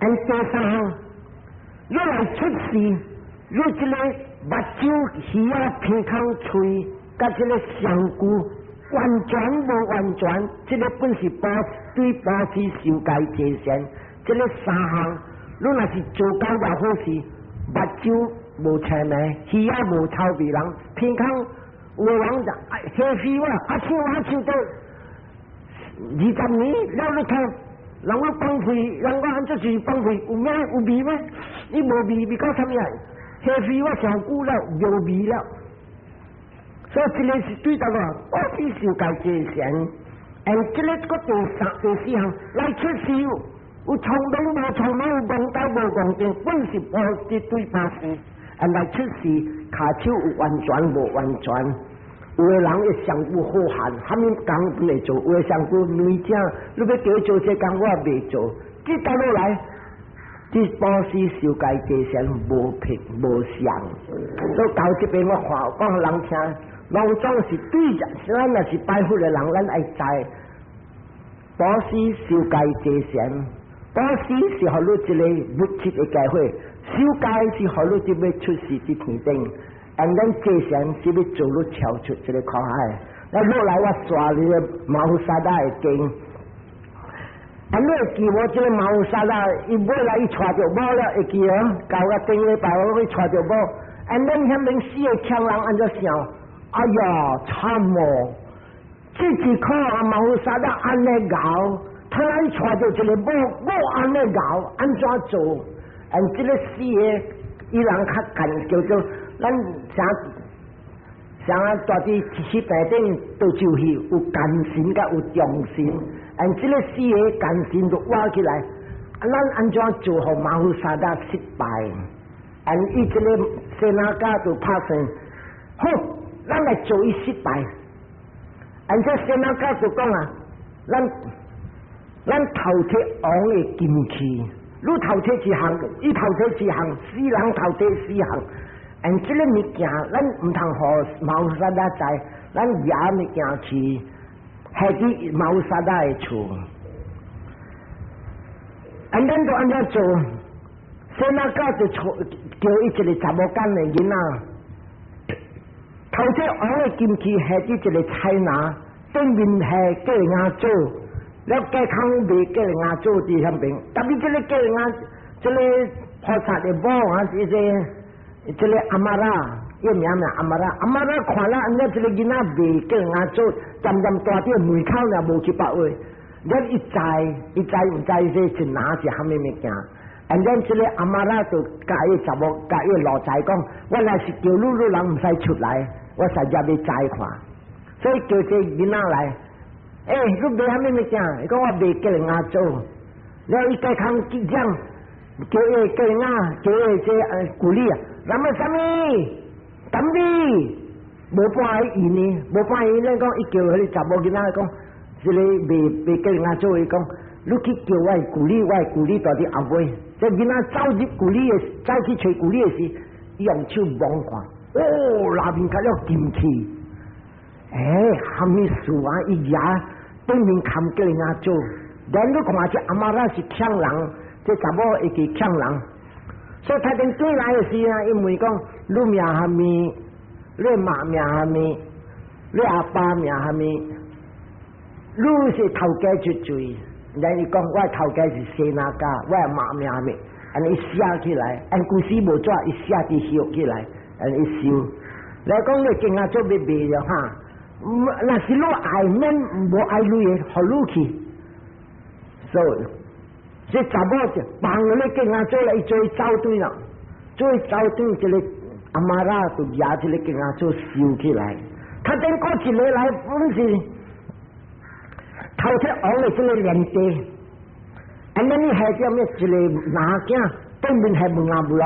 按第三項。欲來出事，你這个目睭、耳仔、鼻孔、喙，佮這个身軀完全無完全，這个本是布對布施受戒坐禪。這个三項，你若是做到偌好事，目睭無青眉，耳仔無臭味人，鼻孔有的人就下死我，啊唱啊唱到20年，了你看，人我放屁，人我按怎是放屁，有咩有味咩？你無味，味到啥物啊？下死我上久了，無味了。所以這个是對答個，我是受戒這善，and 這个閣第三、第四項來出世，有聰明無聰明，有戇豆無戇定，本是布施對布施，and 來出世，跤手有完全無完全。有的人會上久好漢，啥物工不會做；有的上久女正，你欲叫伊做這工，我也袂做。這倒落來，這布施受戒這善無別無相。所以到這邊我看講人聽，攏總是對，咱若是拜佛的人，咱愛知布施受戒這善。布施是予你一个物質的機會，受戒是予你這欲出世佇天頂。and 咱這善是欲做你超出這个苦海。那落來我刷你个馬虎沙拉的經，啊，你會記無？這个馬虎沙拉，伊尾來伊娶著某了，會記無？舊個頂禮拜我去娶著某，and 咱遐邊四个強人按怎想？哎呀，慘哦！這一箍啊馬虎沙拉按呢𠢕，他來娶著一个某，某按呢𠢕，按怎做？and 這个四个伊人較近叫做。咱啥啥啊？蹛佇彼病頂都就是有奸臣佮有忠臣，and 這个四个奸臣就挖起來，啊，咱按怎做予馬虎沙達失敗？and 伊這个舍那迦就拍算，好，咱來做伊失敗。and 這舍那迦就講啊，咱偷提王的金器，你偷提一項，伊偷提一項，死人偷提四項。and 這个物件，咱毋通予馬虎沙達知，咱攑物件去，下佇馬虎沙達的厝。and 咱就按怎做？舍那迦就叫伊一个查某囡的囡仔，偷提王的金器下佇一个菜籃，頂面下雞鴨做，了隔空賣雞鴨做佇遐邊。特別這个雞鴨，這个菩薩的某啊，這個。這个阿瑪拉，伊名名阿瑪拉，阿瑪拉看了，按呢這个囡仔賣雞鴨做，漸漸大啲門口爾無去別位，了伊知，伊知毋知這是哪是蝦米物件？and then 這个阿瑪拉就共伊查某，共伊奴才講，我若是叫你，你人毋使出來，我實在欲知看，所以叫這囡仔來，欸，你賣蝦米物件？伊講我賣雞鴨做，了伊該空講，叫伊雞鴨，叫伊這鼓勵啊。那麼啥物？等你無半伊呢？無半伊，咱講伊叫彼个查某囡仔講，這个賣賣雞鴨做，伊講，你去叫我的舊里，我的舊里蹛佇後尾。這囡仔走入舊里的，走去揣舊里的時，伊用手摸看，哦，內面較了金器。欸，蝦米事啊？伊舉頂面崁雞鴨做，咱你看這阿瑪拉是強人，這查某會記強人。所以他陣轉來的時啊，伊問講：你名蝦米？你媽名蝦米？你阿爸名蝦米？你是頭家出罪？然伊講我頭家是舍那迦，我媽名蝦米？按呢伊寫起來，按規時無紙，伊寫佇葉起來，按呢伊收。來講你今仔做欲賣了哈？若是你愛免無愛鐳的，予你去。所以這查某就幫咧囝仔做來，伊做伊走對啦，做伊走對，這个阿瑪拉就舉這个囝仔做收起來。較頂過一个來，本是偷提王的這个連地，and then 你下叫咩？一个男囝對面係門阿無咯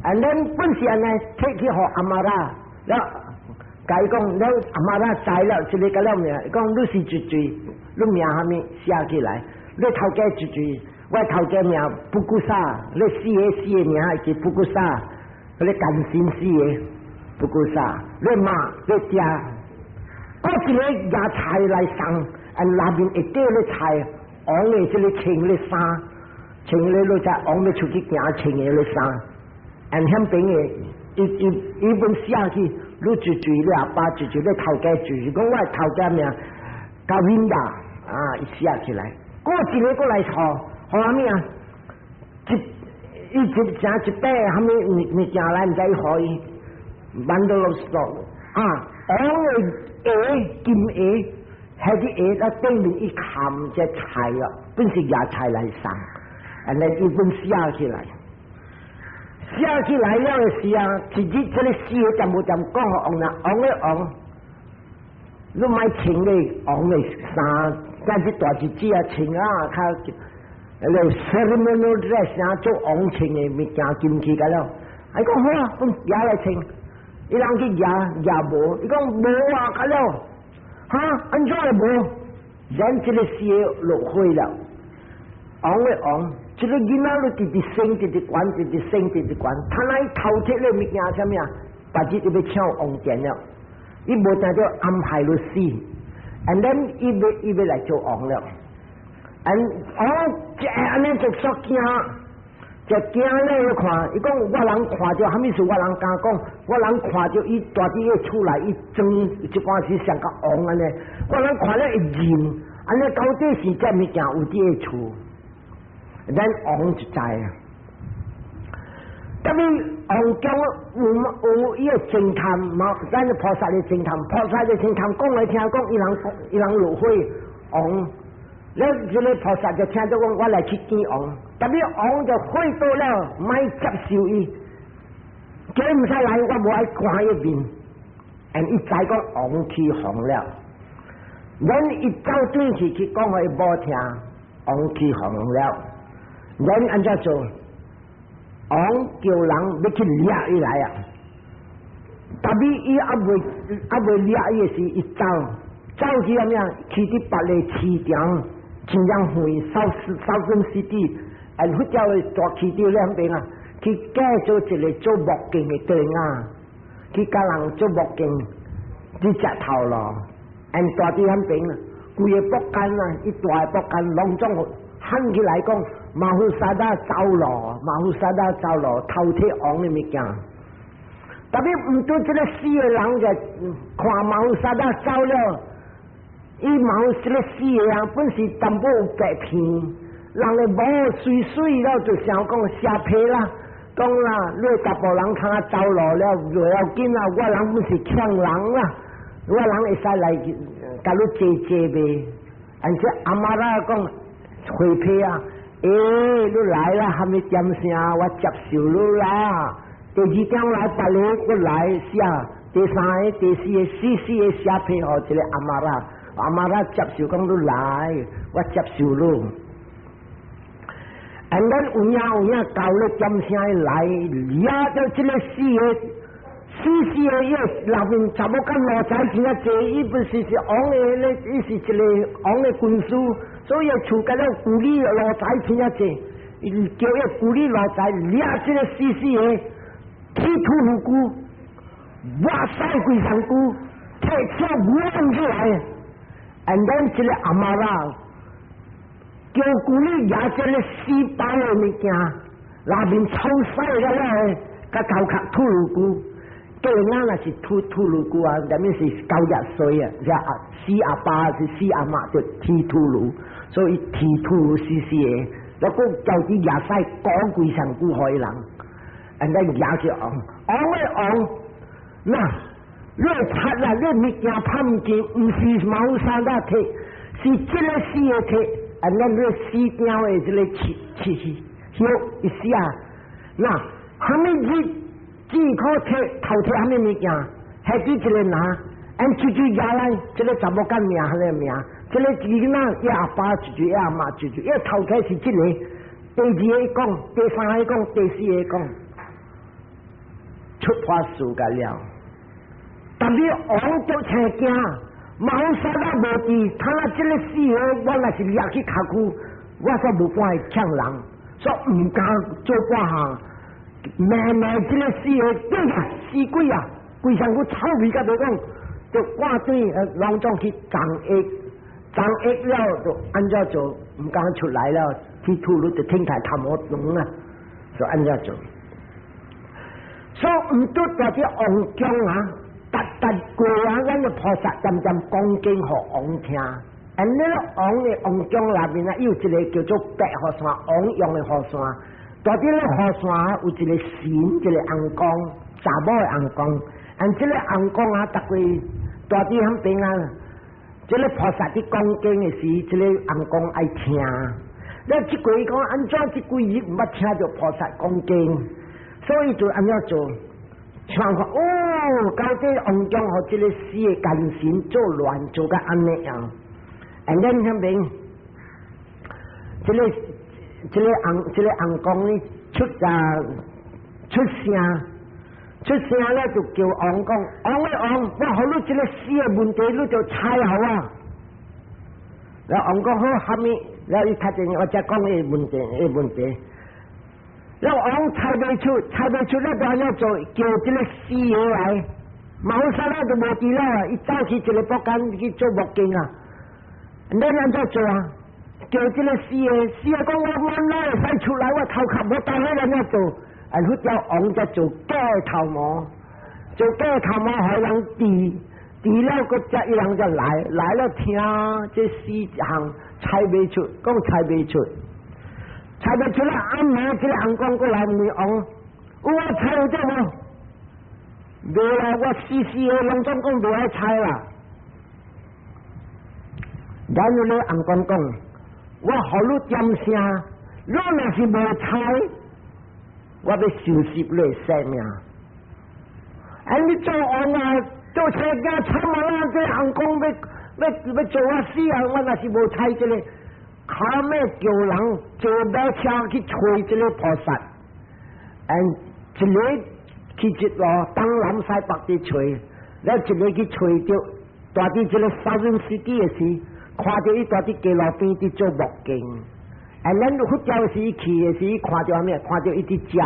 ，and then 本是按呢提去予阿瑪拉，了，共伊講了阿瑪拉知了，這个甲了名，伊講你是一罪，你名蝦米寫起來。你頭家一句，我頭家名布古薩，你四个四个名是布古薩，你甘心四个布古薩，你媽你爹，我一个舉菜來送，and 內面一袋咧菜，王的這个穿咧衫，穿咧你知王欲出去行穿的咧衫，and 遐邊的伊伊伊本寫去，你一句你阿爸一句，你頭家一句，講我頭家名加敏達啊，伊寫起來。過一个過來予，予啥物啊？一伊一成一塊蝦米物物件來，毋知伊予伊，bundle of straw 啊，王的鞋金鞋，彼個鞋咧頂面伊含隻菜啊，本是野菜來送，按呢伊本寫起來，寫起來了的時啊，一日這个四個點無點講予王啦，王的王，你莫穿咧王的衫，但是大日子啊穿啊較。那個 ceremonial dress 啊，做王穿的物件金器個了，伊講好啊，阮攑來穿，伊人去攑攑無，伊講無啊，個了，哈，按怎會無？咱這个四个落火了，王的王，這个囡仔都直直升，直直懸，直直升，直直懸，他那伊偷摕咧物件啥物啊？別日伊欲搶王權了，伊無定著安排律死，and then 伊欲來做王了。嗯，哦，這按呢就煞驚，就驚咧！你看，伊講我人看著，啥物事我人敢講，我人看著伊蹛佇个厝內，伊裝一般時像個王按呢，我人看了會認，按呢到底是這物件有佇个厝，咱王就知啊。特別王宮有伊个偵探嘛，咱菩薩的偵探，菩薩的偵探講來聽講，伊人落火王。了，這个菩薩就聽著講，我來去見王，特別王就火到了，莫接受伊，叫伊毋使來，我無愛看伊面。and 伊知講王起鬨了，咱伊走轉去去講予伊某聽，王起鬨了，咱按怎做？王叫人欲去掠伊來啊！特別伊猶未掠伊的時，伊走走去啥物啊？去佇別个市場。真正遠，southern city，啊，佛教的大市場兩邊啊，去嫁做一个做木匠的弟仔，去共人做木匠，去食頭路，and 蹛佇彼邊啊，規个木工啊，伊大个木工攏總喊起來講，馬虎沙達走路，馬虎沙達走路，偷摕王的物件。特別毋對這个死的人就看馬虎沙達走了。伊嘛有這个死的人，本是淡薄有白片，人的某媠媠了就想講寫批啦，講啦，你查埔人通啊走路了，袂要緊啦，我人本是強人啦，我人會使來共你借借袂？而且阿媽啦講回批啊，欸，你來啦，蝦米點聲，我接受你啦。第二點來，別个閣來寫，第三个、第四个、四四个寫批予這个阿媽啦。阿媽啦接受講你來，我接受你。and then 有影有影到咧點聲來，掠著這个四个四四个伊內面查某甲奴才真正濟，伊不是是王的咧，伊是一个王的軍師，所以厝甲了婦女奴才真正濟，伊叫伊婦女奴才掠這个四四个剃禿鬍鬚，抹屎規身軀，提車彎起來。and then 這个阿媽啦，叫婦女掠這个四包的物件，內面臭屎個了，共頭殼禿鬍鬚，這個仔若是禿禿鬍鬚啊，啥物是90歲啊，是阿死阿爸是死阿媽就剃禿鬍，所以剃禿鬍死死的，如果叫佇掠屎講規身軀予伊人，and then 掠去王，王的王，那。你賊啦！你物件拍毋見，毋是馬虎山達摕，是這个死的摕，啊，咱你死掉的這个刺刺葉一死啊！那蝦米日只可摕偷摕蝦米物件？彼佇一个人，按出去掠來，這个查某囝名，彼个名，這个囡仔伊阿爸一句，伊阿媽一句，伊偷摕是這个，第二个講，第三个講，第四个講，出發事個了。特別王就青驚，馬虎沙達無佇，他若這个死個，我若是掠去跤軀，我煞無半會嗆人，所以毋敢做半項。慢慢這个死個，對啊，死鬼啊，規身軀臭味甲無講，就掛對攏總去葬役，葬役了就按怎做，毋敢出來了，去吐魯就天台頭毛長啊，就按怎做。所以毋對佇這王宮啊。逐逐過啊，咱个菩薩漸漸講經予王聽。and 呢個王的王宮內面啊，有一个叫做白雨傘，王用的雨傘。蹛佇咧雨傘有一个神，一个尪公，查某的尪公。and 這个尪公啊，逐個蹛佇彼邊啊，這个菩薩佇講經的時，這个翁公愛聽。了這句講按怎這幾日毋捌聽著菩薩講經，所以就按怎做？像看哦，到底王宮予這个四个奸臣做亂，做甲按呢樣。And then 彼邊，這个翁公呢出啊出聲，出聲咧就叫王講，王咧王，我予你這个四个問題，你就猜予我。了王講好，蝦米？了伊較正，我才講伊問題，伊問題。了王猜袂出，猜袂出，了就按怎做？叫這个四个來，馬上了就無佇了，伊走去一个北間去做木匠啊。你按怎做啊？叫這个四个，四个講我滿哪會使出來？我頭殼無當，你按怎做？啊，佢叫王才做假頭毛，做假頭毛予人治，治了閣才伊人才來，來了聽這四項猜袂出，講猜袂出，猜袂出來。暗暝這个翁公過來問王，有我猜有這無？無啦，我死死的攏總講無愛猜啦。然後咧，翁公講，我予你點聲，你若是無猜，我欲收拾你的性命。啊！你做王啊，做車囝慘啊啦！這翁公欲欲欲做我死啊！我若是無猜這个，較尾叫人坐馬車去揣這个菩薩，and 一个去一路東南西北佇揣，了一个去揣著，蹛佇這个 Southern City 的時，看著伊蹛佇街路邊佇做木匠。and 咱佛教時去的時，看著啥物？看著伊佇食。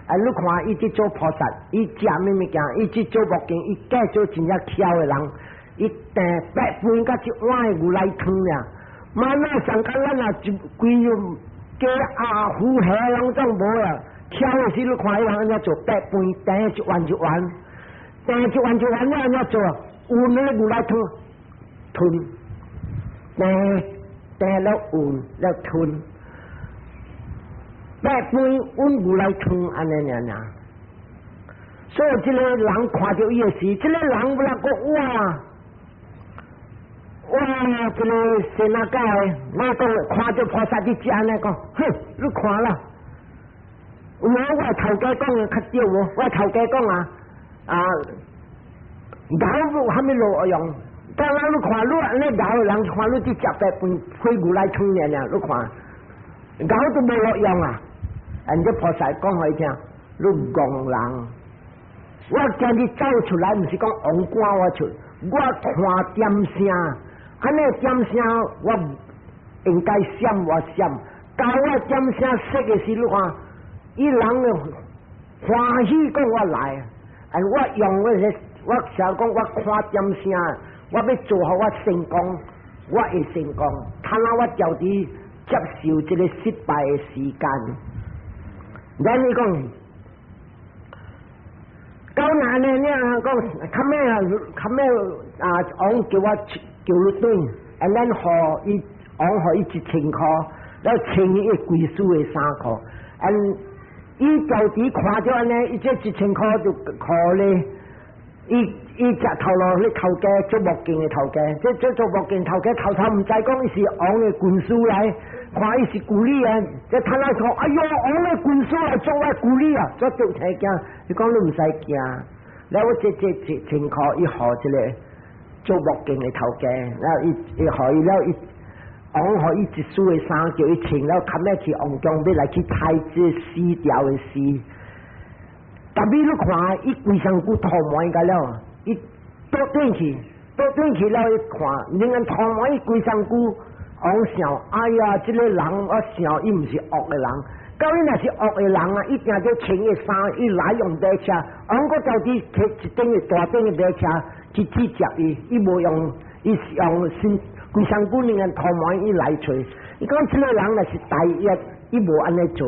啊！你看伊佇做菩薩，伊食啥物件？伊佇做木匠，伊假做真正巧的人。伊訂白飯佮一碗的牛奶湯爾。嘛那上較咱啊，一規雞鴨魚蝦攏總無啊。巧的時，你看伊人按怎做白飯，訂一碗一碗，訂一碗一碗，你按怎做？勻那個牛奶湯吞，訂訂了勻了吞。白飯溫牛奶湯按呢爾爾，所以這个人看著伊的時，這个人不啦講哇哇，這个仙仔教的，我講看著菩薩佇食按呢講，哼，你看啦，有無我頭家講的較對無？我頭家講啊啊，牛無啥物路用，當然你看你按呢牛人看你佇食白飯配牛奶湯爾爾，你看牛都無路用啊！人家菩薩講予伊聽，你戇人，我今日走出來，毋是講王趕我出，我看點聲，按呢點聲我應該閃我閃，到我點聲識的時，你看，伊人的歡喜講我來，哎，我用我個，我想講我看點聲，我欲做予我成功，我會成功，睇下我家己接受這个失敗的時間。咱你講，到哪呢？你講較尾啊，較尾啊，王叫我叫你轉，and then 予伊王予伊一千箍，了穿伊歸屬的衫褲，and 伊家己看著按呢，伊這一千箍就箍咧，伊伊食頭路彼頭家做木匠的頭家，這這做木匠頭家頭頭毋知講伊是王的軍師來。看伊是咕喱啊！這他來講，哎喲，王的軍師來做我咕喱啊！做足聽驚，伊講你毋使驚。了我這這一千箍伊予這个做木匠的頭家，了伊伊予伊了伊王予伊一束的衫叫伊穿了，較尾去王宮欲來去猜這四條的屍。但比你看，伊規身軀塗滿甲了，伊倒轉去，倒轉去了，伊看，另外塗滿伊規身軀。王想，哎呀，這个人我想伊毋是惡的人，到伊若是惡的人啊，一定就穿个衫，伊來用馬車，王閣家己騎一頂个大頂的馬車去去接伊，伊無用，伊是用身規身軀裡面塗滿伊來揣。伊講這个人若是大業，伊無按呢做。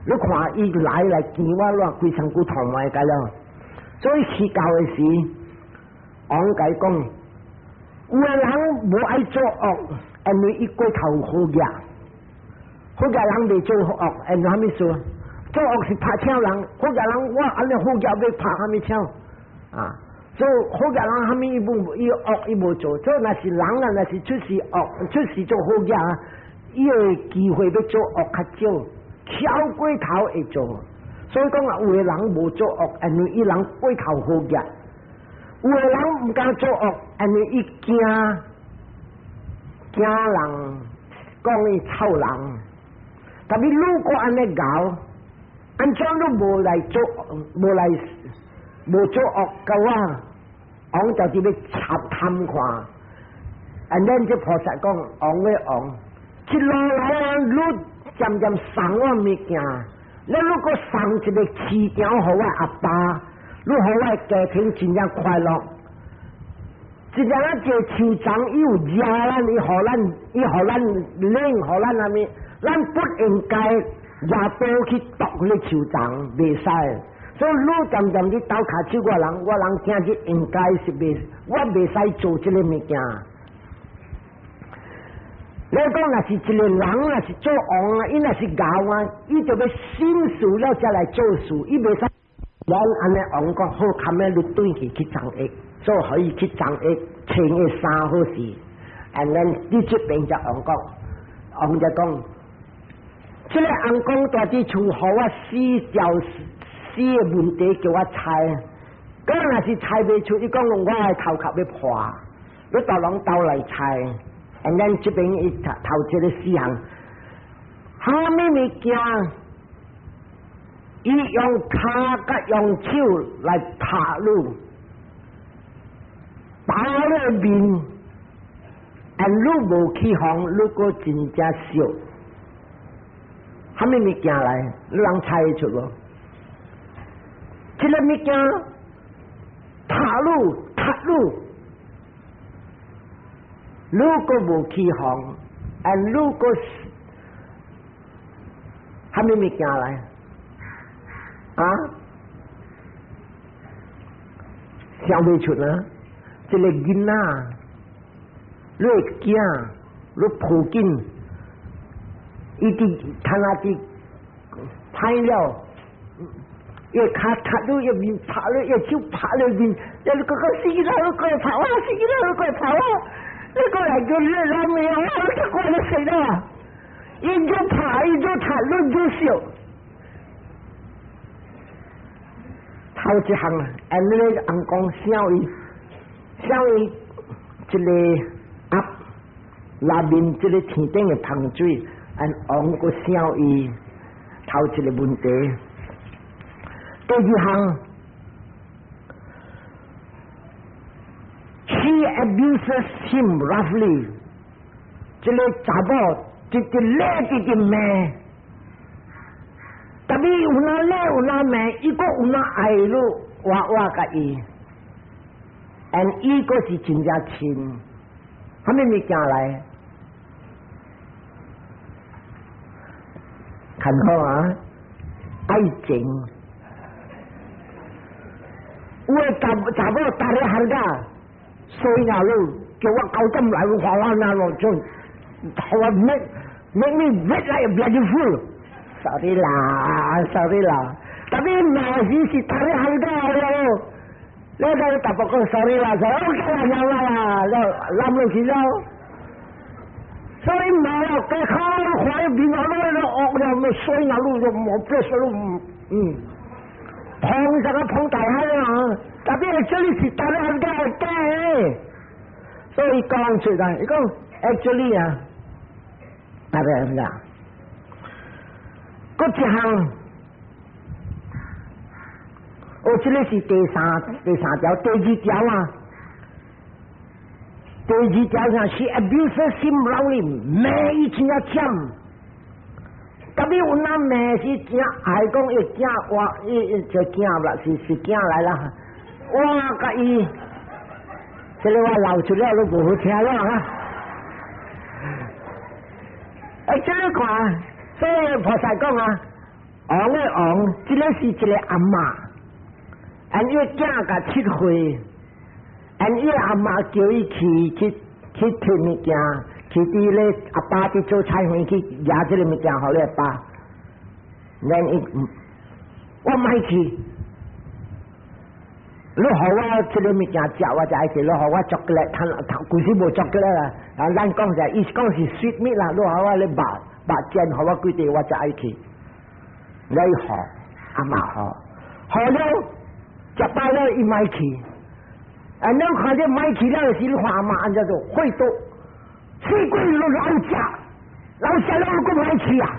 你看伊來來見我，亂規身軀塗滿甲了。所以去到的時，王共伊講，有的人無愛做惡。因為伊過頭好額，好額人袂做惡，因為啥物事？做惡是拍槍人，好額人我按呢好額欲拍啥物槍啊？做好額人，蝦米伊無伊惡伊無做，做若是人啊，若是出世惡，出世做好額，伊個機會欲做惡較少，翹過頭會做。所以講啊，有的人無做惡，因為伊人過頭好額；有的人毋敢做惡，因為伊驚驚人講伊臭人。但是如果按呢𠢕，按怎都無來做，無來無做惡嘅話，王就佇欲插探看。And then 這菩薩講，王咧王，一路來啊，你漸漸送我物件，你如果送一個市場予我阿爸，你予我家庭真正快樂。一個啊，這樹叢伊有惹咱，伊予咱，伊予咱冷，予咱啥物？咱不應該拿刀去剁彼個樹叢，袂使。所以你漸漸你鬥跤手我人，我人今日應該是袂，我袂使做這个物件。你講若是一個人，若是做王啊，伊若是𠢕啊，伊就欲審視了才來做事，伊袂使。咱按呢王講好，較尾你轉去去贈役，所以可以去贈役，穿个衫好勢。And then 你這邊就王講，王就講，這個翁公蹛佇厝，予我四條四个問題叫我猜，講若是猜袂出，伊講我的頭殼欲破，你逐攏鬥來猜。And then 這邊伊頭頭一个四項，蝦米物件？伊用跤佮用手來拍你，打你面，and 你無起哄，你閣真正笑。蝦米物件來？你人猜會出無？這個物件拍你，踢你，你閣無起哄，and 你閣蝦米物件來？啊？想袂出啊！這个囡仔，你的囝，你抱緊，伊佇看啊佇歹了，伊跤踢你，伊面拍你，伊手拍你面，你閣閣死啦！你過來拍我，死啦！你過來拍我，你過來叫你老命啊！你過來死啦！伊就拍，伊就踢，你就笑。頭一項，按你翁公賞伊，賞伊一个鴨，內面這个天頂的芳水，按王閣賞伊頭一个問題。第二項，She abuses him roughly，這个查某直直咧直直罵。但是有哪咧有哪罵，伊閣有哪愛你，活活共伊，and 伊閣是真正親，蝦米物件來？看好啊，愛情。有的查查某逐个行家，衰啊你，叫我9點來，我花我哪落做，我 make me red like a bloody fool。Sorry 啦，sorry 啦，但是罵時是逐个行家了，你個特別講 sorry 啦，就 OK 啦，有啦，就冧落去了。所以罵了，該靠壞面啊，那惡了，那衰啊，路就冇別說路，碰這個碰大海啊，特別這裡是逐个行家的，所以講出來，伊講 actually 啊，逐个行家。閣一項，哦，這个是第三條，第二條啊。第二條上是 abuses him roundly，罵伊真正忝。特別有那罵是真愛講伊囝我伊就囝啦，是囝來啦。我共伊，這个我鬧出來都無好聽了啊！哎，這个看。所以菩薩講啊，王的王，這个是一个阿嬤，and 伊囝共7歲，and 伊阿嬤叫伊去去去提物件，去佇咧阿爸佇做菜園去攑這个物件予你阿爸，然伊我莫去，你予我這个物件食，我就愛去；你予我巧克力，糖糖，其實無巧克力啦。啊，咱講是，伊是講是 sweet meat 啦。你予我咧肉肉煎，予我幾塊，我就愛去。你予阿嬤予，予了食飽了，伊莫去。啊，你看見莫去了時，你看阿嬤按怎做？會多，死鬼你老食，老食了閣莫去啊！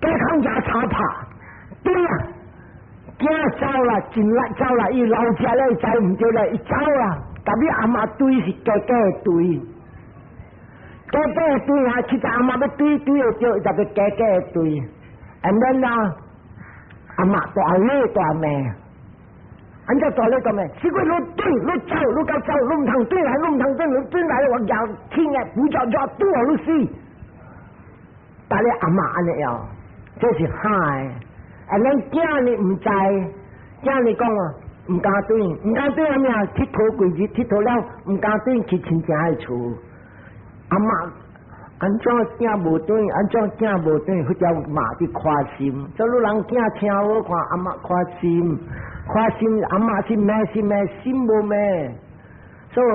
加空食炒拍，對啊。囝走啦，真力走啦，伊老食了，伊走毋對啦，伊走啦。特別阿嬤對是假假的對，假假的對啊！其實阿嬤欲對對會著，特別假假的對。And then 啊，阿嬤大咧大罵，按怎大咧大罵？死鬼你對，你走，你共走，你毋通轉來，你毋通轉，你轉來我舉天嘅不叫叫拄予你死。但係阿嬤按呢樣，這是害。啊！咱囝呢毋知，囝呢講啊，毋敢轉，毋敢轉啥物啊？𨑨迌幾日，𨑨迌了，毋敢轉去親情的厝。阿嬤按怎囝無轉？按怎囝無轉？彼條媽佇看心，所以人囝聽好看，阿嬤看心，看心阿嬤是罵是罵，心無罵。所以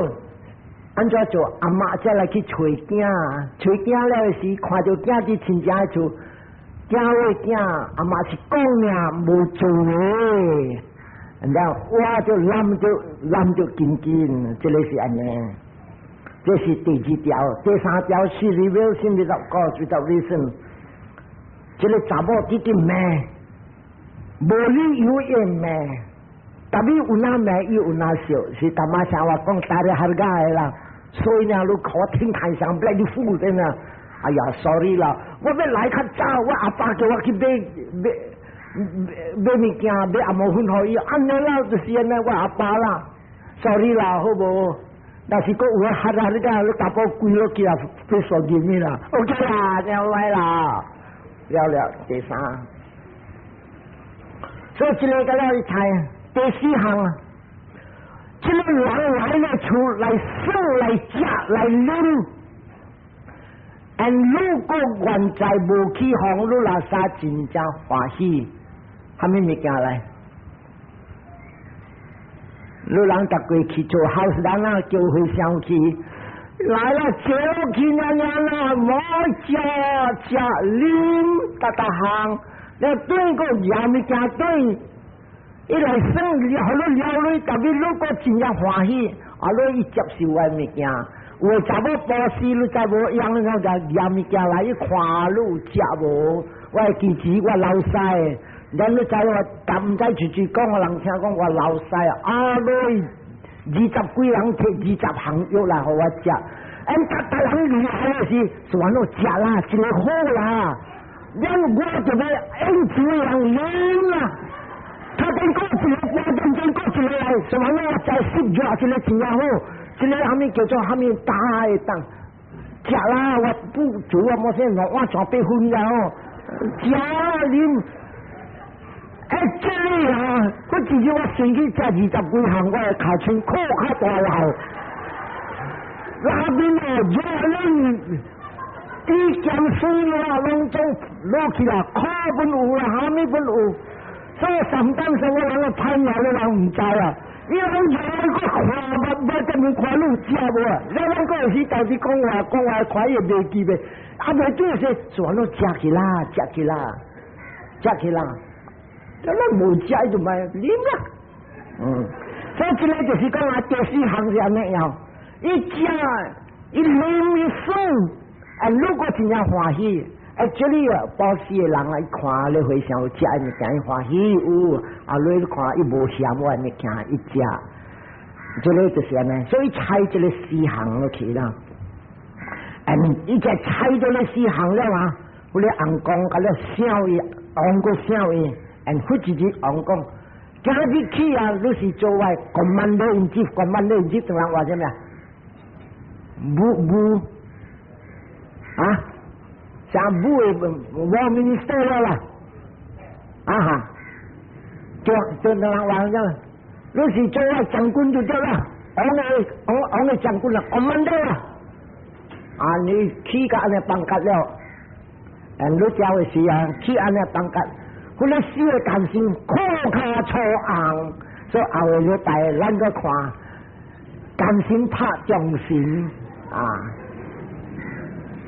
按怎做？阿嬤才來去揣囝，揣囝了時，看著囝佇親情的厝。囝會囝，阿嬤是講爾無做的，然後我就諗就諗就緊緊，這个是按呢。這是第二條，第三條是 reveal without cause without reason。這个查某直直罵，無理由會罵，特別有哪罵伊有哪笑，是淡仔聲話講大家harga 的啦，所以呢，你看天台上 bloody fool 真啊！哎呀，sorry 啦，我欲來較早，我阿爸叫我去買買買物件，買紅毛粉予伊，按呢啦，就是按呢，我阿爸啦，sorry 啦，好無？若是閣有哈啦，你講你查埔跪落去啊，去說入去啦，OK 啦，了來啦，了了，第三，所以這个個了一猜，第四項啊，這个人來了厝來耍來食來啉。但如果原在無起哄，你若啥真正歡喜，啥物物件來？你人逐過去做好人啊，叫回想起來了，坐落去爾爾啦，無食食啉，逐逐項，你轉個攑物件轉，伊來耍，予你撩你，特別如果真正歡喜，啊，你伊接受我物件。有的查某布施，你知無？用那個攑物件來，伊看你有食無？我會記住我老師，咱你知我，但毋知直直講，予人聽講我老師啊，你二十幾人提二十項藥來予我食，俺逐逐人厲害的是，是按怎食啦，真好啦。咱我就欲用錢人啉啦。他頂過一個，我頂頂過一個來，是按怎我在食藥，這個真正好。這个啥物叫做啥物大的當食啦？我不煮啊，莫先兩碗全白粉了吼，食啉。哎，這裡啊，我自己我先去食二十幾項，我的尻槍苦較大老。那邊哦，熱恁甜鹹水啦，攏總落去啦，苦本有啦，啥物本有。所以上當時我人個歹鳥的人毋知啊。伊攏來個看，捌捌這麼看你有食無啊？咱咱個有時到底講話講話看伊會袂記袂，啊袂做說，是按怎食去啦，食去啦，食去啦。咱無食伊就莫啉啦。所以這个就是講啊，第四項是按呢樣，伊食伊啉伊耍，啊，如果真正歡喜，啊，這裡啊，布施的人啊，伊看你和尚有食物件，伊歡喜有，啊，你看伊無嫌我物件，伊食，這个就是按呢，所以採這个四項落去啦。嗯，伊就採這个四項了啊，彼个翁公共了笑伊，翁閣笑伊，嗯，佛一日翁講，今日起啊，你是做我 commander in chief，commander in chief，人話啥物啊？武武啊？像武的 war minister 了啦，啊哈，就就人話啥？你是做我將軍就對啦，王的王王的將軍啦，commander 啦。啊，你起共按呢放甲了，嗯，你教的時啊，起按呢放甲，彼个死的感情苦較粗紅，所以後個禮拜咱閣看甘心拍忠心啊！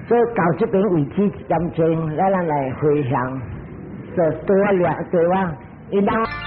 所以到這邊為止一點鐘，咱來回向，就對我掠對我，伊人。